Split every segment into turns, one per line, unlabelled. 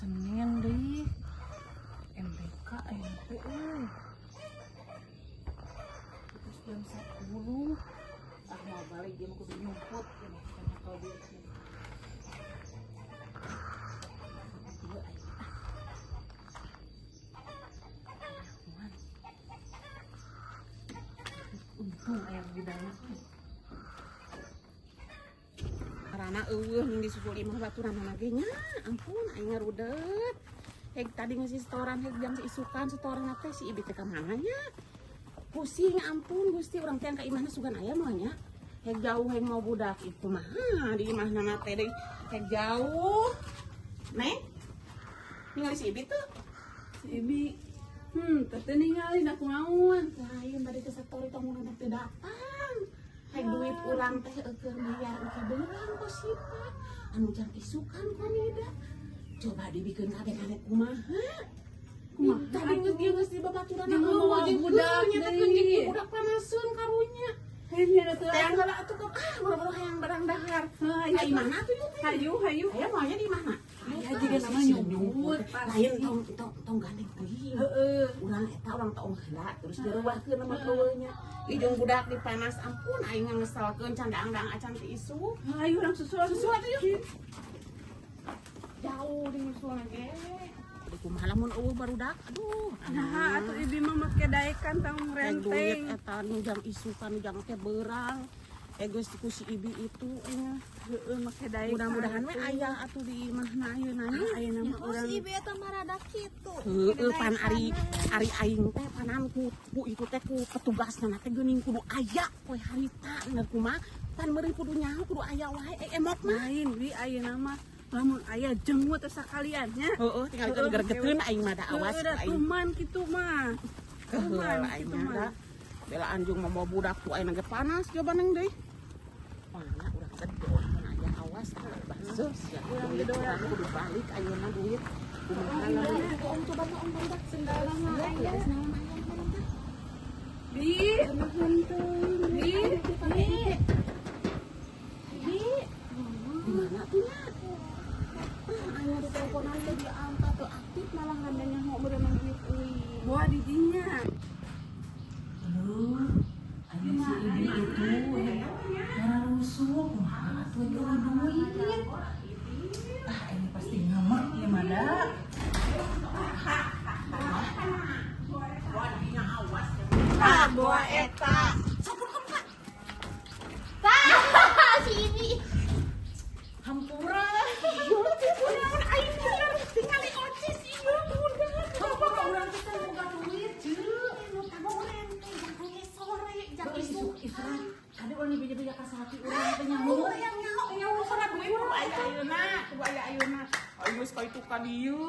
Senin deui. MBK aya teh euy. Terus jam 10. Ah, mau balik dia mah kudu nyumput ini karena kalau dia sih. Iya, ayo. Ah. Untung ayam di dalam.
Karena eueuh ning disusul imah baturan ge nya. Ampun aing ngarudet. Heg tadi ngasih setoran heg jam isukan setoran teh si Ibi teh ka mana nya? Pusing ampun Gusti urang teh ka imahna sugan aya mah nya. Heg jauh heg mau budak itu mah di imahna teh deui heg jauh. Neng? Ningali si Ibi tuh.
Si Ibi. Teh ningali aku naon.
Lain bade ke setor tong mun teh datang. Heg duit urang teh keur mayar engke beurang ku sipa. Anu jam isukan ku nida. Coba dibikeun kabeh kane kumaha? Kumaha? Tadi geus ieu geus di babaturan
Jeung mawa budak
nya teh
deui.
jeung budak panaseun karunya.
Heuh atuh.
Teh heula atuh kok ah boro-boro hayang barang dahar.
Hayu.
Ka imahna atuh ieu teh?
Hayu, hayu.
Aya moalnya di imahna?
Aya jiga nama nyumput.
Lain tong tong tong gandeng teuing.
Heeh.
Urang eta urang tong heula terus dirubahkeun sama eueuh nya. Ieu jeung budak dipanas ampun aing ngeselkeun can daang-daang acan ti isuk.
Hayu urang susul.
Susul atuh yuk. Jauh di nyusul ge. Aduh kumaha lamun eueuh barudak. Aduh.
Nah, atuh Ibi mah make daekan tang
Rek duit
renteng.
eta nu jang isukan nu jang teh beurang. Geus ku si Ibi itu nya.
Heeh, make daekan.
Mudah-mudahan we aya atuh di imahna ayeuna nya.
Ayeuna mah urang
Si Ibi eta mah rada kitu.
Heeh, pan ari ari aing teh panan ku ku itu teh ku petugasna teh geuning kudu aya poe harita bener kumaha pan meureun kudu nyaho kudu aya wae emok mah.
Lain wi ayeuna mah lamun aya jenggut teh sakalian nya.
Heeh, tinggal gergeteun aing mah da awas
Heeh, da
aing.
tuman kitu mah.
Keheul aing
kitu
mah da. Belaan jeung mawa budak tuh aing ge panas coba neng deui. Mana urang gedor mun aya awas baseuh sia.
Urang gedor.
Urang kudu balik ayeuna duit. Kumaha lamun om coba mah om barudak
Sendalna mah aya.
aya. Naon aya barudak?
Bi, Bi,
Bi. Bi. Di mana tuh nya? Ah, aing di teleponan teh diangkat tuh aktif malah ngandang nyaho berenang duit euy.
Wah di dinya.
Aduh, aya si Ibi itu ngararusuh kumaha atuh eueuh duit. Ah, ini pasti ngemek ieu mah da.
Ah, bawa eta. Sampun kamu.
Tah, si Ibi.
Hampura.
Iya, kunaon aing tingali ocis ieu budak.
Hampura urang teh can boga duit, Ceu.
Nu tanggung renteng jang sore jang
Isuk
isuk.
isuk. Kade urang beja-beja ka salaki urang teh nyaho.
Yang nyaho nyaho sana duit kudu aya ayeuna, kudu aya ayeuna. Ayo geus ka itu ka dieu.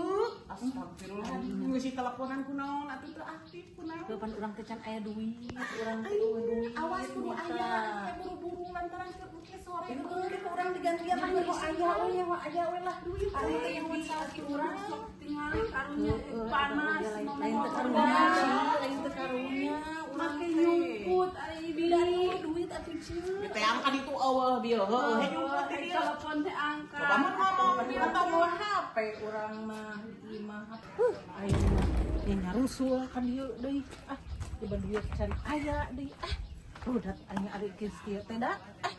Astagfirullahaladzim. Geus teleponan kunaon atuh teu aktif kunaon.
Heuh pan urang teh can aya duit, urang teh eueuh duit.
Awas kudu
nyata.
aya teh buru-buru lantaran keur ke sore.
Ini kudu ke urang digantian lah nyaho aya we nyaho aya we lah duit. Ari teh nyaho salaki urang.
Sok tingali karunya panas
Lain teh karunya, Ceu, lain teh karunya. Urang
Make
teh.
nyumput ari Ibi.
Da eueuh duit atuh Ceu.
Teh angkat itu eueuh bieu heueuh he nyumput di dieu.
Telepon teh angkat.
Coba mun ngomong bieu
Urang mawa HP urang mah ieu mah. Huh, aya mah yang ngarusul kan dieu deui. Ah, coba duit cari aya deui. Ah, rudat aing ari geus kieu teh da. Ah.